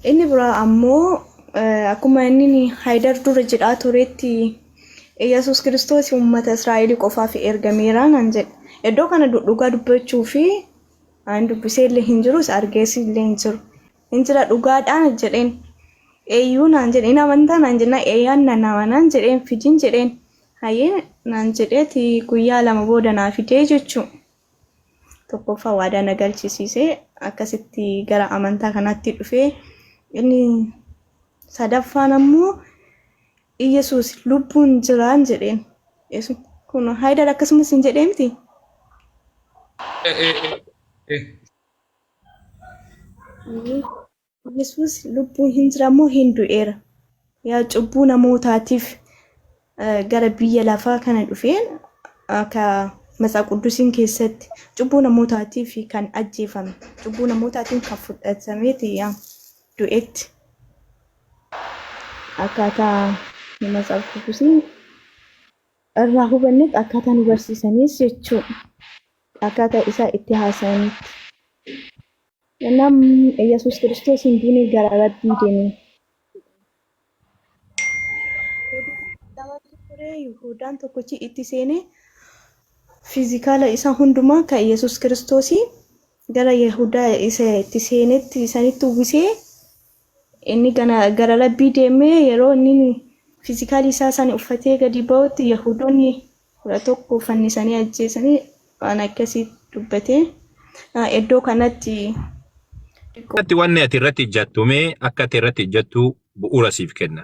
Inni biraa ammoo akkuma inni Haayidar dura jedhaa turetti Iyyasuus Kiristoos uummata Israa'elii qofaaf ergameera naan jedhe. Iddoo kana dhugaa dubbachuu fi an dubbisee illee hin jirus argees illee hin jiru. Hin jira dhugaadhaan jedheen. Eeyyuu naan jedhe hin amantaa naan jennaan eeyyaan nan amanaan jedheen fidin jedheen. Hayyee naan jedheeti guyyaa 2 booda naa fidee jechuu. Tokkoffaa waadaa na galchisiise akkasitti gara amantaa kanaatti dhufee inni sadaffaan ammoo Iyyasuus lubbuun jiraan jedheen. Kun Haayidar akkasumas hin jedhee miti. Yesuus lubbuun hin jira moo hin du'eera? Yaa cubbuu namootaatiif gara biyya lafaa kana dhufee akka Matsaaf Quddusiin keessatti cubbuu namootaatiif kan ajjeefame cubbuu namootaatiin kan fudhatameeti yaa du'etti akkaataa Matsaaf Quddusiin irraa hubannetti akkaataa nu barsiisaniis jechuudha. Akkaataa isaa itti haasa'anitti. Kanaaf Yesuus Kiristoos hin duune gara Rabbii deeme. Lamatu ture Yihudaan tokkichi itti seenee fiizikaala isaa hundumaa kan Yesuus Kiristoosii gara Yihudaa isa itti seenetti isanitti uwwisee inni gara Rabbii deemee yeroo inni fiizikaalii isaa sana uffatee gadi ba'utti Yihudoonni 11 fannisanii ajjeesanii waan akkasii dubbate. Iddoo kanatti xiqqoo. Irratti wanni ati irratti ijjattu mee akka ati irratti ijjattu bu'uura siif kenna.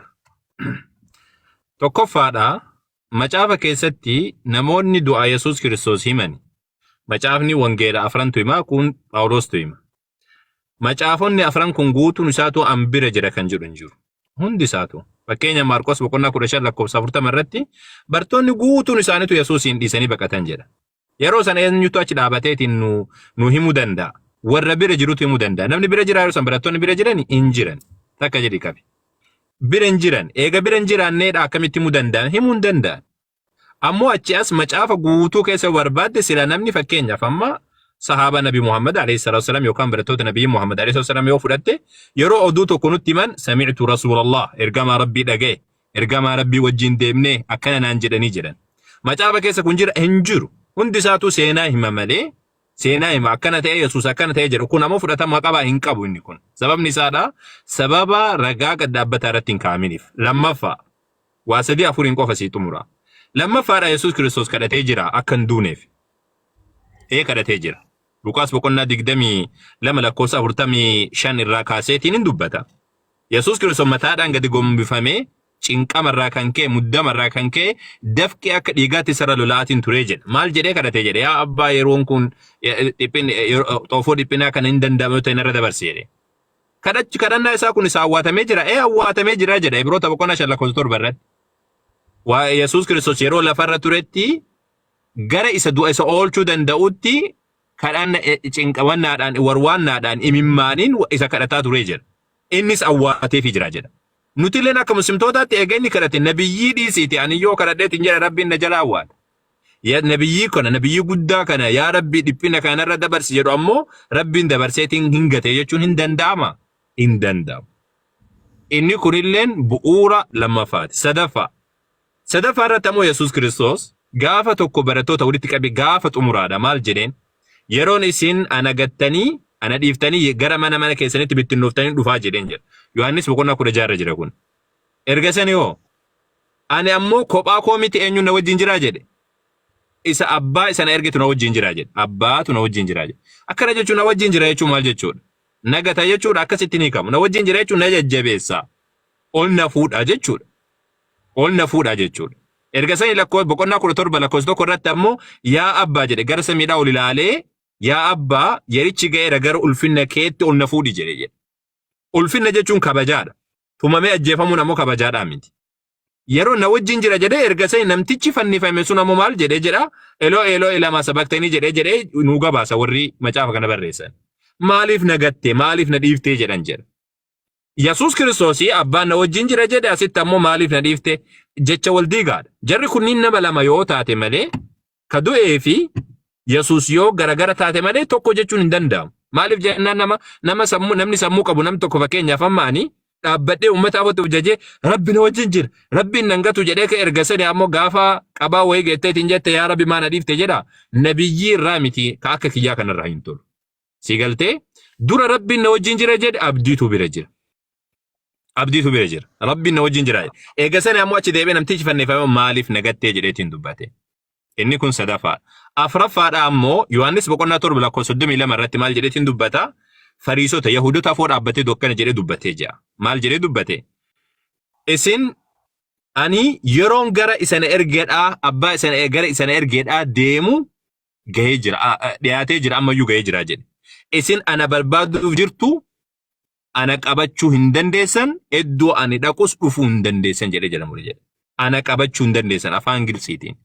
Tokkoffaadha macaafa keessatti namoonni du'a Yesuus Kiristoos himani. Macaafni wangeela afrantu hima kun Phaawulostu hima. Macaafonni afran kun guutuun isaatu an bira jira kan jedhu hin jiru. Hundi isaatu. Fakkeenya Maarqos boqonnaa 15 lakkoofsa 40 irratti bartoonni guutuun isaaniitu Yesuusiin dhiisanii baqatan jedha. Yeroo sana eenyutu achi dhaabateetiin nu, nu himuu danda'a? Warra bira jirutu himuu danda'a. Namni bira jira yeroo sana barattoonni bira jiran hin jiran. Takka jedhi qabi. Bira hin jiran. Eega bira hin jiraanneedha akkamitti himuu danda'an? Himuu hin danda'an. Ammoo achi as macaafa guutuu keessa yoo barbaadde sila namni fakkeenyaaf amma sahaaba Nabi Muhammad alayhi salaatu wasalaam yookaan barattoota Nabii Muhammad alayhi salaatu wasalaam yoo fudhatte yeroo oduu tokko nutti himan sami'tu rasuulallah ergamaa Rabbii dhaga'e ergamaa Rabbii wajjin deemnee akkana naan jedhanii jedhan. Macaafa keessa kun jira hin jiru. Hundi isaatuu seenaa hima malee seenaa hima akkana ta'e Yesuus akkana ta'e jedhu kun ammoo fudhatama qabaa hin qabu inni kun. Sababni isaadha sababa ragaa gad dhaabbataa irratti hin kaa'aminiif. Lammaffaa Waa sadii afuriin qofa sii xumura. Lammaffaadha Yesuus Kiristoos kadhatee jira akka hin duuneef. Ee kadhatee jira. Luqaas boqonnaa 22 lakkoofsa 45 irraa kaaseetiin hin dubbata. Yesuus Kiristoos mataadhaan gadi gombifamee cinqama irraa kan ka'e muddama irraa kan ka'e dafqi akka dhiigaatti isarra lola'aatiin turee jedha. Maal jedhee kadhatee jedhe yaa abbaa yeroon kun xoofoo dhiphinaa kana hin danda'amu yoo ta'e narra dabarsi jedhe. Kadhachi kadhannaa isaa kun isa awwaatamee jira. Ee awwaatamee jira jedha Ibroota boqonnaa 5 lakkoofsa 7 irratti. Waa'ee Yesuus Kiristoos yeroo lafarra turetti gara isa du'a isa oolchuu danda'utti kadhanna cinqamannaadhaan warwaannaadhaan imimmaaniin isa kadhataa turee jira. Innis awwaateefii jira jedha. Nutilleen akka muslimtootaatti eega inni kadhate nabiyyii dhiisiiti ani yoo kadhadheetiin jedha rabbiin na jalaa awwaata. Ya nabiyyii kana nabiyyii guddaa kana yaa rabbii dhiphina kanarra dabarsi jedhu ammoo rabbiin dabarseetiin hin gate jechuun hin danda'ama hin danda'amu. Inni kunilleen bu'uura lammaffaati. Sadaffaa. Sadaffaa irratti ammoo Yesuus Kiristoos gaafa tokko barattoota walitti qabe gaafa xumuraadha maal jedheen yeroon isin ana gattanii ana dhiiftanii gara mana mana keessanitti bittinnooftanii dhufaa jedheen jedha. Yohaannis boqonnaa 16 irra jira kun. Erga sanii hoo Ani ammoo kophaa koo miti eenyuun na wajjin jiraa jedhe. Isa abbaa isa na ergetu na wajjin jira jedhe. Abbaatu na wajjin jira jedhe. Akkana jechuun na wajjin jira jechuun maal jechuudha? Na gata jechuudha akkasitti ni hiikamu. Na wajjin jira jechuun na jajjabeessa. Ol na fuudha jechuudha. Ol na fuudha jechuudha. Erga sanii lakkoo boqonnaa 17 lakkoofsa 1 irratti ammoo yaa abbaa jedhe gara samiidhaa ol ilaalee yaa abbaa yerichi ga'eera gara ulfinna keetti ol na fuudhi jedhe jedhe. Ulfinna jechuun kabajaadha. Tumamee ajjeefamuun ammoo kabajaadhaa miti. Yeroo na wajjin jira jedhee erga sanii namtichi fannifame sun ammoo maal jedhee jedha eloo eloo ilamaa sabaktanii jedhee jedhee nuu gabaasa warri macaafa kana barreessan. Maaliif na gatte maaliif na dhiiftee jedhan jedha. Yesuus Kiristoos abbaan na wajjin jira jedhe asitti ammoo maaliif na dhiifte jecha wal diigaadha. Jarri kunniin nama lama yoo taate malee ka du'ee fi Yesuus yoo garagara taate malee tokko jechuun hin danda'amu. Maaliif jennaan nama sammuu namni sammuu qabu namni tokko, fakkeenyaaf amma ani dhaabbadhee uummata afootti of jajee "Rabbi na wajjin jira, Rabbiin nan gatu" jedhee ka erga sani ammoo gaafa qabaa wayii geetteetiin jette "Yaa Rabbi, maa na dhiifte?" jedha. Nabiyyii irraa miti, ka akka kiyyaa kanarraa hin tolu. Si galtee? Dura "Rabbiin na wajjin jira" jedhe, abdiitu bira jira. Abdiitu bira jira. "Rabbiin na wajjin jira." Eega sani ammoo achi deebi'ee namtichi fannifame "Maaliif na gattee?" jedheetiin dubbate. Inni kun sadaffaa. Afuraffaadha ammoo Yohaannis boqonnaa 7 lakkoofsa 32 irratti maal jedheetiin dubbata? Fariisota Yahudoota afoo dhaabbatee akkana jedhee dubbatee jira. Maal jedhee dubbate? "Isin ani yeroon gara isana ergeedhaa, abbaa isana gara isana ergeedhaa deemu gahee jira, dhiyaatee jira, ammayyuu gahee jira" jedhe. "Isin ana barbaaduuf jirtu, ana qabachuu hin dandeessan, iddoo ani dhaqus dhufuu hin dandeessan" jedhee jedhamu jedhe. "Ana qabachuu hin dandeessan" afaan Gilsiitiin.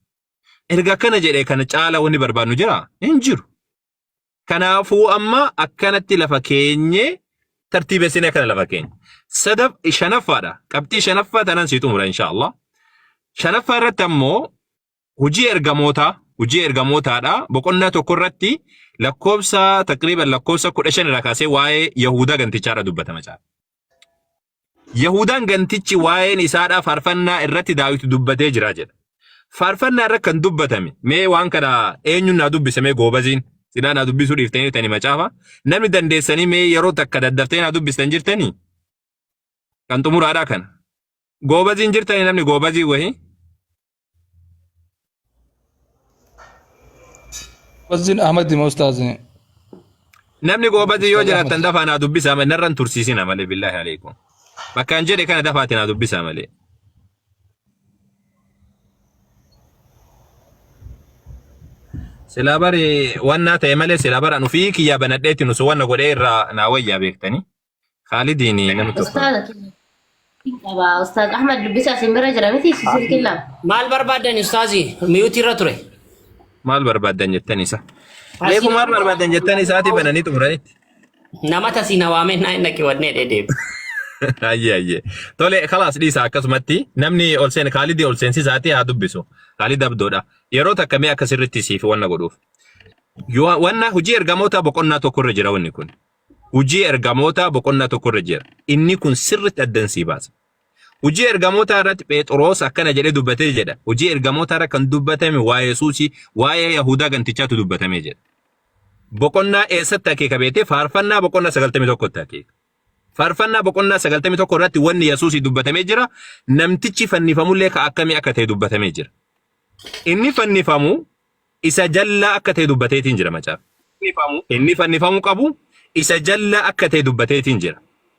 Erga akkana jedhee kana caala wanni barbaadnu jira? Hin jiru. Kanaafuu amma akkanatti lafa keenyee tartiibessinee akkana lafa keenya. Sadaf shanaffaadha. Qabxii shanaffaa tanaan sii xumura inshaallah. Shanaffaa irratti ammoo hojii ergamootaadha. Boqonnaa 1 irratti lakkoofsa taqriiban lakkoofsa 15 irraa kaasee waa'ee Yahudaa gantichaadha dubbatama caala. Yahudaan gantichi waa'een isaadhaa faarfannaa irratti Daawit dubbatee jira jedha. Faarfannaa irra kan dubbatame mee waan kana eenyuun naa dubbise? Mee goobaziin silaa naa dubbisuu dhiiftanii tani macaafa namni dandeessanii mee yeroo takka daddaftee naa dubbistan jirtanii kan xumuraadhaa kana. Goobaziin jirtanii, namni goobazii wahii? Wazin Ahmad Dima Ustaaz. Namni goobazii yoo Ustaaz jiraattan Ahmad. Dafaa naa dubbisaa malee narran tursiisina malee, billaahi aleekum. Bakkaan jedhe kana dafaati naa dubbisaa malee. Silaa bari wannaa ta'e malee, silaa bara ufii kiyyaa banadheetti nusu wanna godhee irraa naa wayyaa beektanii. Khaalidiin namni tokko. Ustaaza qaba. Ustaaz Ahmad dubbisaa isin bira jira miti silkiin lama. Maal barbaadan ustaazi? Mute irra ture. Maal barbaaddan jettan isa? Reefu maal barbaaddan jettan isaatii bananii xumuranitti. Nama tasii na waamee naa hin dhaqi wannee dheedeebi. Ayyee ayyee. Tole, kalaas, dhiisa akkasumatti namni ol seen Khaalidii ol seensisaatii haa dubbisu. Khaalid abdoodha. Yeroo takka mee akka sirriitti siif wanna godhuuf. Yoo wanna hojii ergamoota boqonnaa 1 irra jira wanni kun. Hojii ergamoota boqonnaa 1 irra jira. Inni kun sirriitti addan sii baasa. Hojii ergamootaa irratti Phexros akkana jedhee dubbatee jedha. Hojii ergamootaa irra kan dubbatame waa'ee Yesuusii, waa'ee Yahudaa gantichaatu dubbatamee jedha. Boqonnaa eessatti akeeka beetee? Faarfannaa boqonnaa 91tti akeeka. Faarfannaa boqonnaa 91 irratti wanni Yesuusii dubbatamee jira. Namtichi fannifamullee ka akkamii akka ta'e dubbatamee jira. Inni fannifamu isa jallaa akka ta'e dubbateetiin jira macaafa. Inni fannifamuu qabu isa jallaa akka ta'e dubbateetiin jira.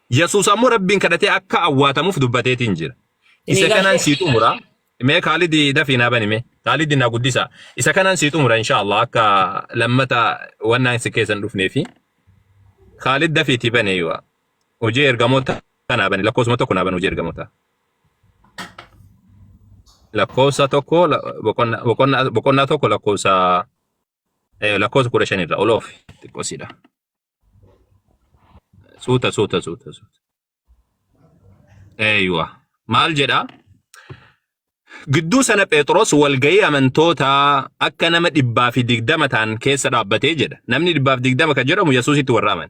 Yesuus ammoo Rabbiin kadhatee akka awwaatamuuf dubbateetiin jira. Isa kanaan sii xumura. Mee Kaalidi dafii naa bani mee. Kaalidi naa guddisa. Isa kanaan sii xumura inshaallah, akka lammata wannaan si keessan dhufneefi. Kaalid dafiitii bane yoo. Hojii ergamoota naa bani, lakkoofsuma 1 naa bani, hojii ergamoota. Lakkoofsa 1, boqonnaa 1 lakkoofsa 15 irra ol oofi xiqqoosiidha. Suuta suuta suuta suuta. Eeywa. Maal jedha? "Gidduu sana Phexros walga'ii amantootaa akka nama 120 ta'an keessa dhaabbatee" jedha. Namni 120 kan jedhamu Yesuusitti warra aman.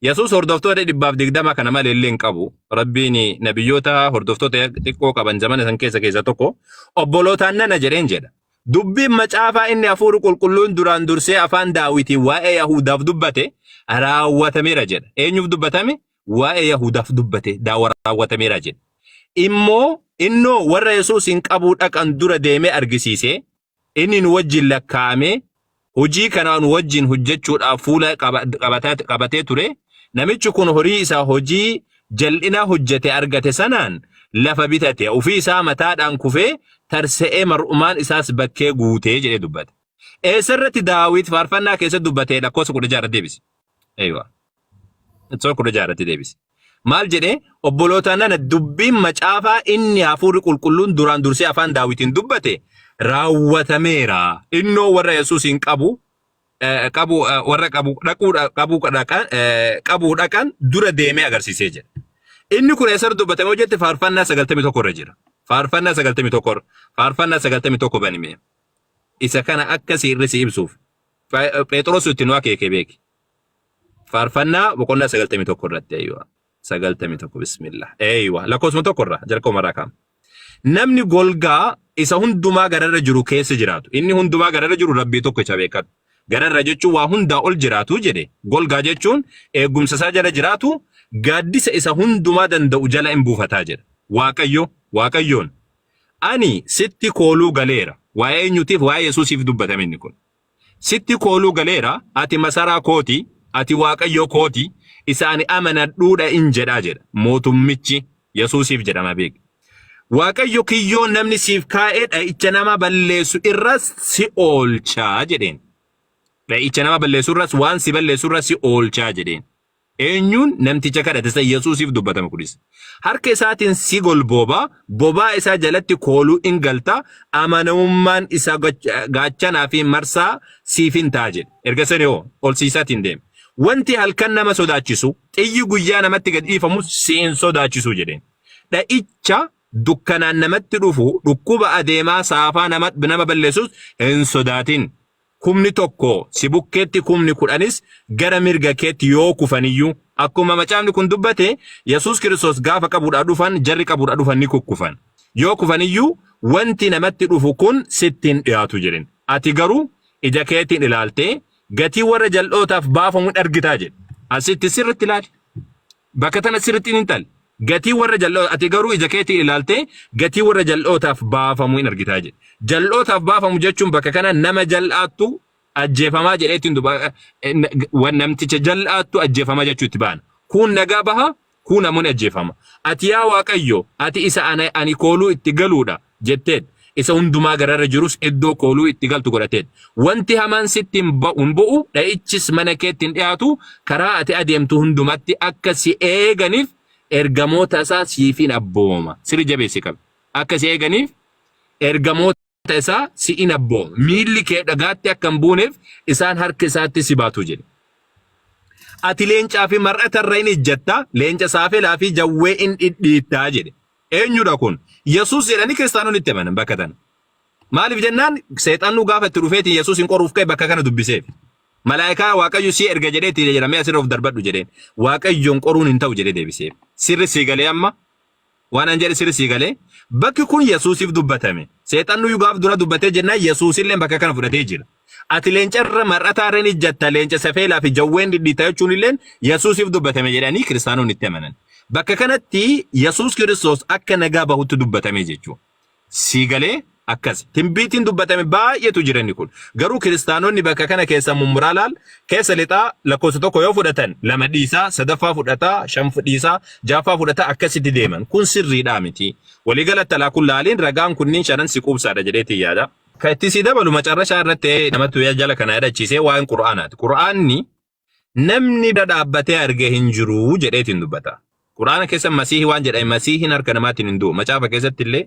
Yesuus hordoftoota 120 kana malee illee hin qabu. Rabbiin nabiyyoota hordoftoota xiqqoo qaban zamana san keessa keessa tokko. "Obbolootaan nana" jedheen jedha. "Dubbiin macaafaa inni hafuurri qulqulluun duraan dursee afaan Daawitiin waa'ee Yahudaaf dubbate raawwatameera" jedha. Eenyuuf dubbatame? Waa'ee Yahudaaf dubbate raawwatameera jedha. "Immoo innoo warra Yesuus hin qabuu dhaqan dura deemee argisiise, inni nu wajjin lakkaa'amee hojii kana nu wajjin hojjechuudhaaf fuula qabatee ture. Namichi kun horii isaa hojii jal'inaa hojjete argate sanaan lafa bitate, ofii isaa mataadhaan kufee tarsa'ee mar'umaan isaas bakkee guutee" jedhee dubbate. Eessarratti Daawit faarfannaa keessatti dubbatee? Lakkoofsa 16 irratti deebise. Eeywa. Lakkoofsa 16 irratti deebise. Maal jedhee? "Obboloota nana, dubbiin macaafaa inni hafuurri qulqulluun duraan dursee afaan Daawitiin dubbate raawwatameera. Innoo warra Yesuus hin qabu qabu warra qabu dhaquu qabu dhaqan qabuu dhaqan dura deemee agarsiisee" jedha. Inni kun eessarratti dubbatame hojjette? Faarfannaa 91 irra jira. Faarfannaa 91 irra. Faarfannaa 91 banime. Isa kana akka siirri si ibsuuf. Phexros itti nu akeeke beeki. Faarfannaa boqonnaa 91 irratti eeywa. 91 bismillah. Eeywa lakkoofsuma tokko irraa jalqabuma irraa kaama. Namni golgaa isa hundumaa gararra jiru keessa jiraatu. Inni hundumaa gararra jiru rabbii tokkicha beekadhu. Gararra jechuun waa hundaa ol jiraatu jedhe. Golgaa jechuun eegumsa isaa jala jiraatu gaaddisa isa hundumaa danda'u jala in buufataa jedha. Waaqayyo, Waaqayyoon ani sitti kooluu galeera. Waa'ee eenyutiif? Waa'ee Yesuusiif dubbatame inni kun. Sitti kooluu galeera, ati masaraa kooti, ati Waaqayyo kooti, isa ani amanadhuudha in jedhaa jedha. Mootummichi Yesuusiif jedhama beeki. Waaqayyo kiyyoo namni siif kaa'ee dha'icha nama balleessu irras si oolchaa jedheen. Dha'icha nama balleessu irras waan si balleessu irras si oolchaa jedheen. Eenyuun namticha kadhate isa Yesuusiif dubbatame kunis. Harka isaatiin si golbooba, bobaa isaa jalatti kooluu in galta, amanamummaan isaa gaachanaa fi marsaa siif in ta'a jedhe. Erga sani hoo ol siisaatiin deeme. Wanti halkan nama sodaachisu, xiyyi guyyaa namatti gad dhiifamus si hin sodaachisu jedheen. Dha'icha dukkanaan namatti dhufu, dhukkuba adeemaa saafaa nama balleessus hin sodaatin. Kumni tokko si bukkeetti kumni kudhanis gara mirga keetti yoo kufaniyyuu akkuma macaafni kun dubbate Yesuus Kiristoos gaafa qabuudhaa dhufan jarri qabuudhaa dhufan ni kukkufan. Yoo kufaniyyuu wanti namatti dhufu kun sitti hin dhiyaatu jedhen. Ati garuu ija keetiin ilaaltee gatii warra jal'ootaaf baafamu hin argitaa jedhe. Asitti sirriitti ilaali. Bakka tana sirriitti hin intal. Gatii warra jal'oo ati garuu ija keetiin ilaaltee gatii warra jal'ootaaf baafamu hin argitaa jedhe. Jal'ootaaf baafamu jechuun bakka kana nama jal'aattu ajjeefamaa jedheetiin duba namticha jal'aattu ajjeefamaa jechuu itti baana. Kuun nagaa baha, kuun ammoo ni ajjeefama. Ati yaa Waaqayyo, ati isa ani kooluu itti galuudha jetteet. Isa hundumaa gararra jirus iddoo kooluu itti galtu godhateet. Wanti hamaan sitti hin bu'u, dha'ichis mana keetti hin dhi'aatu, karaa ati adeemtu hundumatti akka si eeganiif ergamoota isaa siif in abbooma. Sirri jabeessi qabi. Akka si eeganiif ergamoota isaa si in abbooma. Miilli kee dhagaatti akka hin buuneef isaan harka isaatti si baatu jedhe. Ati leencaa fi mar'ata irra in ejjatta, leenca saafelaa fi jawwee in dhidhiittaa jedhe. Eenyudha kun? Yesuus jedhanii kiristaanonni itti amanan bakka tana. Maaliif jennaan seexannu gaafa itti dhufeetiin Yesuus hin qoruuf ka'e bakka kana dubbiseef. Malaayikaa Waaqayyo si erga jedheetti jedhamee asirra of darbadhu jedheen. Waaqayyoon qoruun hin ta'u jedhee deebiseef. Sirri sii galee amma waan an jedhe sirri sii galee bakki kun Yesuusiif dubbatame. Seexannu gaaf dura dubbatee jennaan Yesuusillee bakka kana fudhatee jira. Ati leenca irra mar'ataa irra ni ijjatta leenca safeelaa fi jawween dhidhiitta jechuun illeen Yesuusiif dubbatame jedhanii kiristaanonni itti amanan. Bakka kanatti Yesuus Kiristoos akka nagaa bahutti dubbatame jechuudha. Sii galee akkas. Timbiitiin dubbatame baay'eetu jira inni kun. Garuu kiristaanonni bakka kana keessa mummuraa laal keessa lixaa lakkoofsa tokko yoo fudhatan lama dhiisaa sadaffaa fudhataa shan dhiisaa jaaffaa fudhataa akkasitti deeman. Kun sirriidhaa miti. Waliigalatti alaa kun laaliin ragaan kunniin shanan si quubsaadha jedheetiin yaada. Ka itti si dabalu macarrashaa irratti namatti jala kana yaadachiisee waa'een Qur'aanaati. Qur'aanni namni bira dhaabbatee arge hin jiru jedheetiin dubbata. Qur'aana keessa Masiihii waan jedhame Masiihiin harka namaatiin hin du'u. Macaafa keessatti illee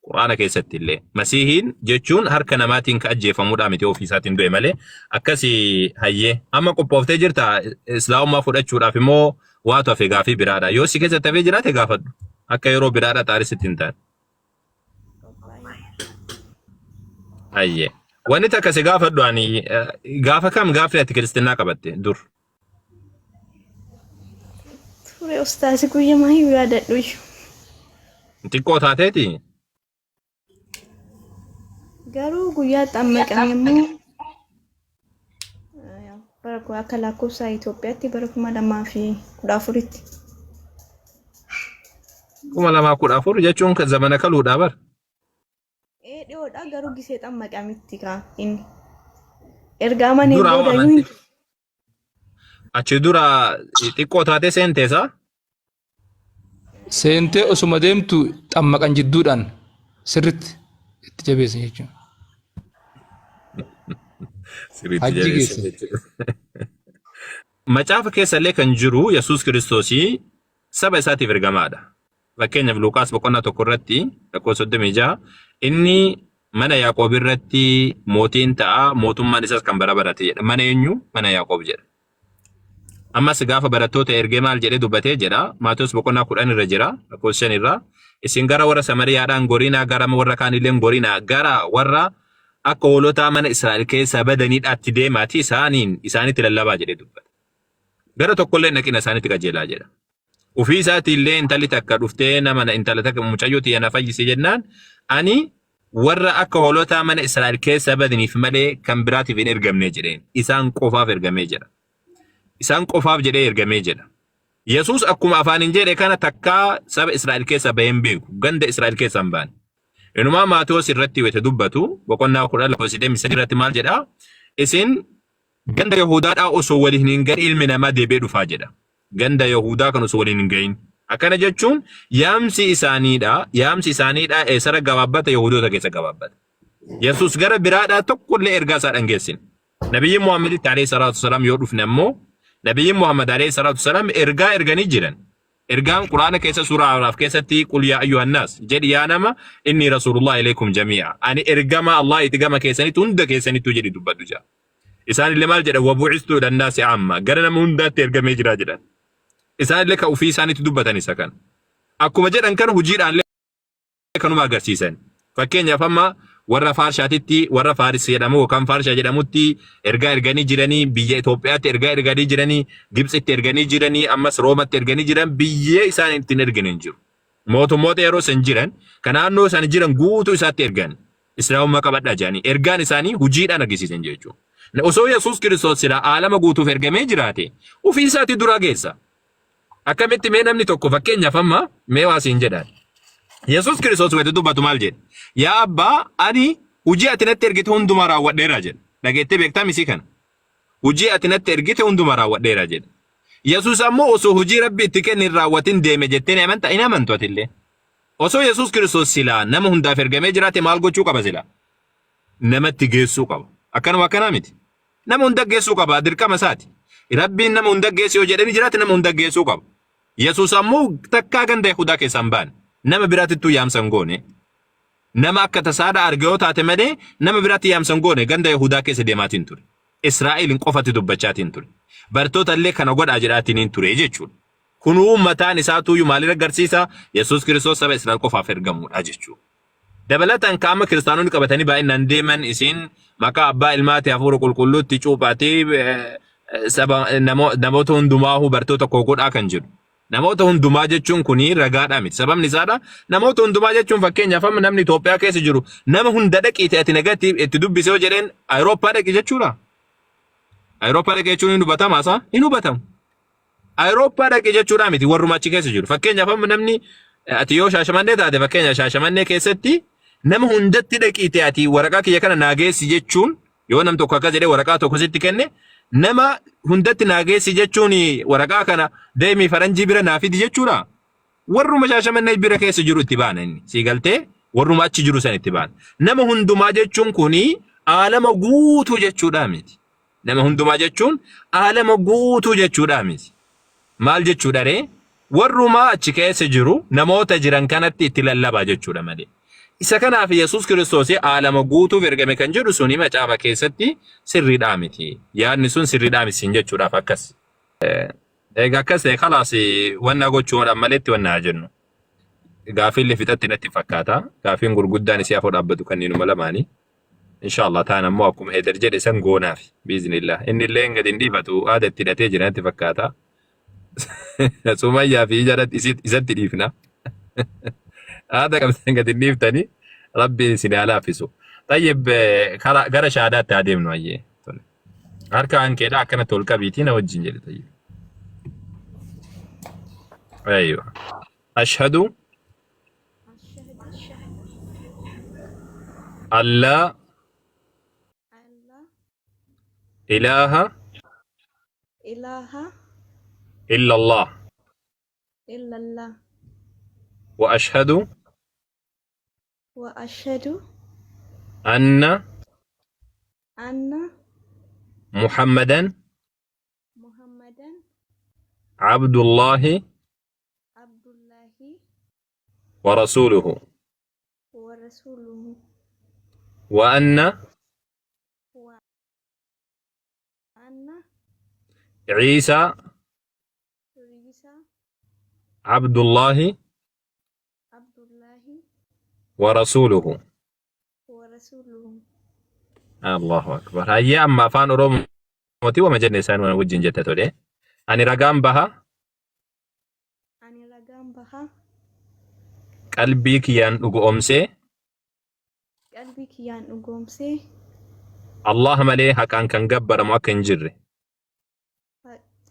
Qur'aana keessatti illee Masiihiin jechuun harka namaatiin ka ajjeefamuudhaa miti ofii isaatiin du'e malee akkasii hayyee amma qophooftee jirta islaamummaa fudhachuudhaaf immoo waatu hafe gaafii biraadha. Yoo si keessatti hafee jiraate gaafadhu. Akka yeroo biraadha xaarisitti hin taane. Hayyee. Wanni takka si gaafadhu ani gaafa kam gaafni ati kiristinnaa qabatte dur? Ture ustaazi guyyamaa hin yaadadhu iyyuu. Xiqqoo taateeti? Garuu guyyaa xammaqame immoo bara akka lakkoofsa Itoophiyaatti bara 2014tti. 2014 jechuun kan zamana kaluudhaa bar. Ee dhiyoodha garuu gisee xammaqamitti kaa inni. Erga amanee Dura hoo booda iyyuu amante. Achi dura xiqqoo taatee seenteesa? Seentee osuma deemtu xammaqan jidduudhaan sirritti itti jabeessan jechuudha. Sirriitti Hajji jabeessan geessan. jechuudha. Macaafa keessallee kan jiru Yesuus Kiristoosii saba isaatiif ergamaadha. Fakkeenyaaf Luqaas boqonnaa 1 irratti lakkoofsa 36 inni mana Yaaqoob irratti mootiin ta'a mootummaan isaas kan bara barate jedha. Mana eenyu? Mana Yaaqoob jedha. Ammas gaafa barattoota ergee maal jedhee dubbatee jedha. Maatewos boqonnaa 10 irra jira lakkoofsa 5 irra. Isin gara warra Samariyaadhaan gorinaa gara warra kaanillee gorinaa gara warra akka hoolotaa mana Israa'el keessaa badaniidhaatti deemaatii isaaniin isaanitti lallabaa jedhee dubbata. Gara tokkollee hin dhaqina isaanitti qajeelaa jedha. Ufii isaatii illee intalli takka dhuftee nama na intala takka mucayyoo tiyya na fayyisi jennaan ani warra akka hoolotaa mana Israa'el keessa badaniif malee kan biraatiif hin ergamne jedheen. Isaan qofaaf ergamee jedha. Isaan qofaaf jedhee ergamee jedha. Yesuus akkuma afaaniin jedhe kana takkaa saba Israa'el keessa bahee hin beeku. Ganda Israa'el keessa hin baane. Inumaa Maatewos irratti wayita dubbatu boqonnaa 10 lakkoofsa 23 irratti maal jedha? Isin ganda Yahudaadhaa osoo waliin hin gahin ilmi namaa deebi'ee dhufaa jedha. Ganda Yahudaa kan osoo waliin hin gahin. Akkana jechuun yaamsi isaaniidha. Yaamsi isaaniidha eessarra gabaabbata? Yahudoota keessa gabaabbata. Yesuus gara biraadhaa tokkollee ergaa isaa dhangeessine. Nabiyyiin Muhammaditti alayhi salaatu wasalaam yoo dhufne ammoo Nabiyyiin Muhammad alayhi salaatu wasalaam ergaa erganii jiran. Ergaan Quraana keessa suuraa Araaf keessatti qul yaa ayyuhannaas jedhi yaa nama inni rasuulullah ilaykum jamii'a. Ani ergamaa Allah itti gama keessanitti hunda keessanittuu jedhi dubbadhu jedha. Isaan illee maal jedhan wabu'istu ilannaasi amma gara nama hundaatti ergamee jira jedhan. Isaan illee kan ofii isaaniitti dubbatan isa kana. Akkuma jedhan kana hojiidhaan illee kanuma agarsiisan. Fakkeenyaaf amma warra Faarshaatitti warra Faaris jedhamu yookaan Faarshaa jedhamutti ergaa erganii jiranii, biyya Itoophiyaatti ergaa erganii jiranii, Gibtsitti erganii jiranii, ammas Roomatti erganii jiran biyyee isaan ittiin ergine hin jiru. Mootummoota yeroo san jiran kan naannoo isaan jiran guutuu isaatti ergan. Islaamummaa qabadhaa jedhanii ergaan isaanii hojiidhaan argisiisan jechuudha. Osoo Yesuus Kiristoos silaa aalama guutuuf ergamee jiraate ofii isaatii duraa geessa. Akkamitti mee namni tokko fakkeenyaaf amma mee waa siin jedhaan. Yesuus Kiristoos wayita dubbatu maal jedhe? Yaa abbaa ani hojii ati natti ergite hundumaa raawwadheera jedhe. Dhageettee beektaa misii kana? Hojii ati natti ergite hundumaa raawwadheera jedhe. Yesuus ammoo osoo hojii Rabbi itti kenne hin raawwatin deeme jettee ni amantaa? Hin amantu atillee. Osoo Yesuus Kiristoos silaa nama hundaaf ergamee jiraate maal gochuu qaba silaa? Namatti geessuu qaba. Akkanuma akkanaa miti. Nama hunda geessuu qaba dirqama isaati. Rabbiin nama hunda geessu yoo jedhanii jiraate nama hunda geessuu qaba. Yesuus ammoo takkaa ganda Yihudaa keessaa hin baane. Nama biraatittuu yaamsa hin goone. Nama akka tasaadha arge yoo taate malee nama biraatti yaamsa hin goone ganda Yihudaa keessa deemaatiin ture. Israa'eliin qofatti dubbachaatiin ture. Bartoota illee kana godhaa jedhaatiin hin ture jechuudha. Kunuu mataan isaatuuyyuu maaliin agarsiisa? Yesuus Kiristoos saba Israa'el qofaaf ergamuudha jechuudha. Dabalataan ka amma kiristaanonni qabatanii baay'inaan deeman isin maqaa abbaa ilmaati hafuura qulqulluutti cuuphaati saba namoota hundumaahuu bartoota koo godhaa kan jedhu. Namoota hundumaa jechuun kuni ragaadhaa miti. Sababni isaadha namoota hundumaa jechuun fakkeenyaaf amma namni Itoophiyaa keessa jiru nama hunda dhaqiite ati nagatti itti dubbise yoo jedheen Awurooppaa dhaqi jechuudha. Awurooppaa dhaqi jechuun hin hubatama isaa hin hubatamu. Awurooppaa dhaqi jechuudhaa miti warruma achi keessa jiru. Fakkeenyaaf amma namni ati yoo Shaashamannee taate fakkeenya Shaashamannee keessatti nama hundatti dhaqiite ati waraqaa kiyya kana naa geessi jechuun yoo nam tokko akkas jedhee waraqaa tokko sitti kenne nama hundatti naa geessi jechuun waraqaa kana deemii faranjii bira naa fidi jechuudha. Warruma Shaashamannee bira keessa jiru itti baana inni. Sii galtee warruma achi jiru san itti baana. Nama hundumaa jechuun kuni aalama guutuu jechuudhaa miti. Nama hundumaa jechuun aalama guutuu jechuudhaa miti. Maal jechuudha ree? Warrumaa achi keessa jiru namoota jiran kanatti itti lallabaa jechuudha malee. Isa kanaaf Yesuus Kiristoos aalama guutuuf ergame kan jedhu suni macaafa keessatti sirriidhaa miti. Yaadni sun sirriidhaa miti siin jechuudhaaf akkas. Egaa akkas ta'e kalaas wanna gochuudhaan maletti wanna haa jennu. Gaafiin fixatti natti fakkaata. Gaafiin gurguddaan isii afoo dhaabbatu kanneenuma lamaanii. Inshallah taan ammoo akkuma Heydar jedhe san goonaaf biiznillah. Inni illee gadi hin dhiifatu aada itti hidhatee jira natti fakkaata. Sumayyaa fi jalatti isatti dhiifna. Aada qabdan gadi hin dhiiftani rabbiin isin haa laaffisu. Tayyib gara shaadaatti haa deemnu ayyee. Tole. Harka hankeedha akkanatti ol qabiitii na wajjin jedhe tayyib. Aywa. Ashhadu Allaa Allah ilaaha ilaha illallah illallah wa ashhadu wa ashhadu anna anna Muhammadan Muhammadan abdullahi Abdullahi wa rasuuluhu wa rasuuluhu wa anna wa anna Ciisaa Ciisaa abdullahi Abdullahi wa rasuuluhu. wa rasuuluhu. Allahu akbar. Hayyee amma afaan Oromooti wama jenne isaan wajjin jette tole. Ani ragaan baha Ani ragaan baha qalbii kiyyaan dhugoomsee qalbii kiyyaan dhugoomsee Allah malee haqaan kan gabbaramu akka hin jirre.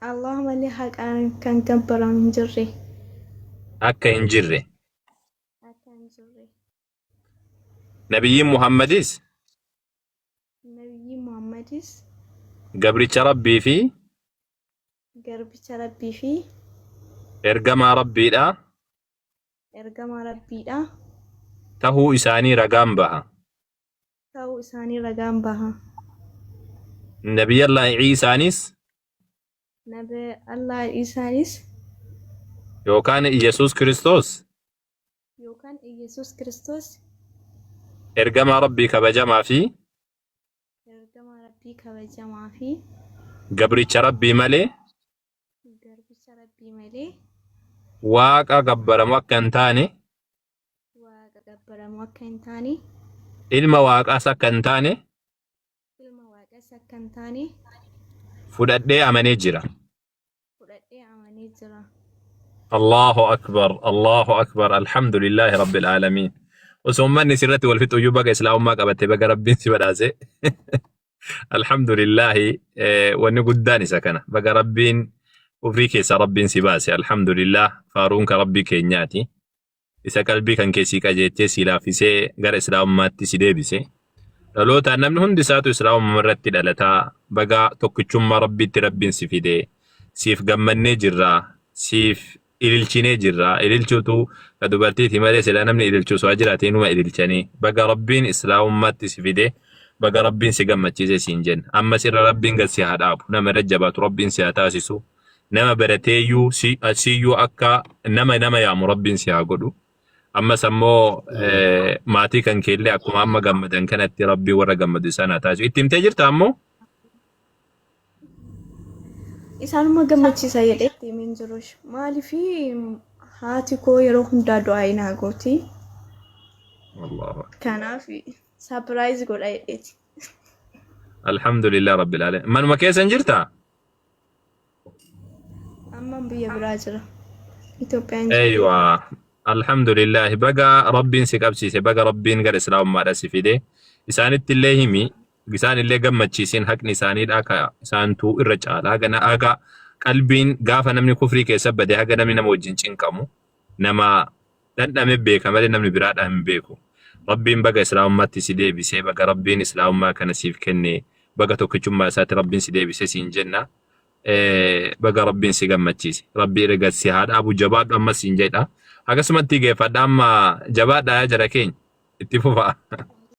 Allah malee haqaan kan gabbaramu hin jirre. Akka hin jirre. Akka hin jirre. Nabiyyiin Muhammadis Nabiyyi Muhammadis gabricha Rabbii fi garbicha Rabbii fi ergamaa Rabbiidha ergamaa Rabbiidha tahuu isaanii ragaan baha. ta'uu isaanii ragaan baha. Nabiyyallaahi Iisaanis Nabi Allah Isaanis yookaan Iyyasuus Kiristoos yookaan Iyyasuus Kiristoos ergamaa Rabbii kabajamaa fi ergamaa Rabbii kabajamaa fi gabricha Rabbii malee garbicha Rabbii malee waaqa gabbaramu akka hin taane waaqa gabbaramu akka hin taane ilma waaqaas akka hin taane ilma waaqas akka hin taane fudhadhee amanee jira. fudhadhee amanee jira. Allahu akbar, Allahu akbar, alhamdulillahi rabbil aalamiin. Osoo ummanni sirratti wal fixu iyyuu baga islaamummaa qabatte, baga Rabbiin si badhaase. Alhamdulillahi, wanni guddaan isa kana. Baga Rabbiin ufrii keessaa Rabbiin si baase. Alhamdulillah, faaruun ka Rabbii keenyaati. Isa qalbii kan kee sii qajeelchee sii laaffisee gara islaamummaatti si deebise. Dhalootaan namni hundi isaatu islaamummaa irratti dhalataa. Baga tokkichummaa Rabbiitti Rabbiin si fide. Siif gammannee jirra. Siif ililchinee jirra. Ililchuutu ka dubartiiti malee silaa namni ililchu osoo jiraate inuma ililchanii. Baga Rabbiin islaamummaatti si fide. Baga Rabbiin si gammachiise siin jenna. Ammas irra Rabbiin gad si haa dhaabu. Nama irra jabaatu Rabbiin si haa taasisu. Nama barateeyyuu siyyuu akka nama nama yaamu Rabbiin si haa godhu. Ammas ammoo maatii kan keellee akkuma amma gammadan kanatti Rabbiin warra gammadu isaan haa taasisu. Itti himtee jirta ammoo? Isaanuma gammachiisa jedhee itti himeen jiru. Maaliif haati koo yeroo hundaa du'aa naa gooti. Allahu. Kanaaf surprise godha jedheeti. Alhamdulillah rabbil alamin. Manuma keessa hin jirtaa? Amma biyya biraa jira. Itoophiyaan jira. Eeywa. Alhamdulillah, baga Rabbiin si qabsiise, baga Rabbiin gara islaamummaadha si fide. Isaanitti illee himi, isaan illee gammachiisin, haqni isaaniidha ka isaantu irra caala. Haga haga qalbiin gaafa namni kufrii keessa bade, haga namni nama wajjin cinqamu, nama dhandhame beeka malee namni biraadha hin beeku. Rabbiin baga islaamummaatti si deebisee, baga Rabbiin islaamummaa kana siif kenne, baga tokkichummaa isaatti Rabbiin si deebisee siin jenna. Baga Rabbiin si gammachiise. Rabbi erga si haa dhaabu, jabaadhu ammas siin jedha. Akkasumatti geeffadha amma, jabaadha yaa jara keenya. Itti fufa.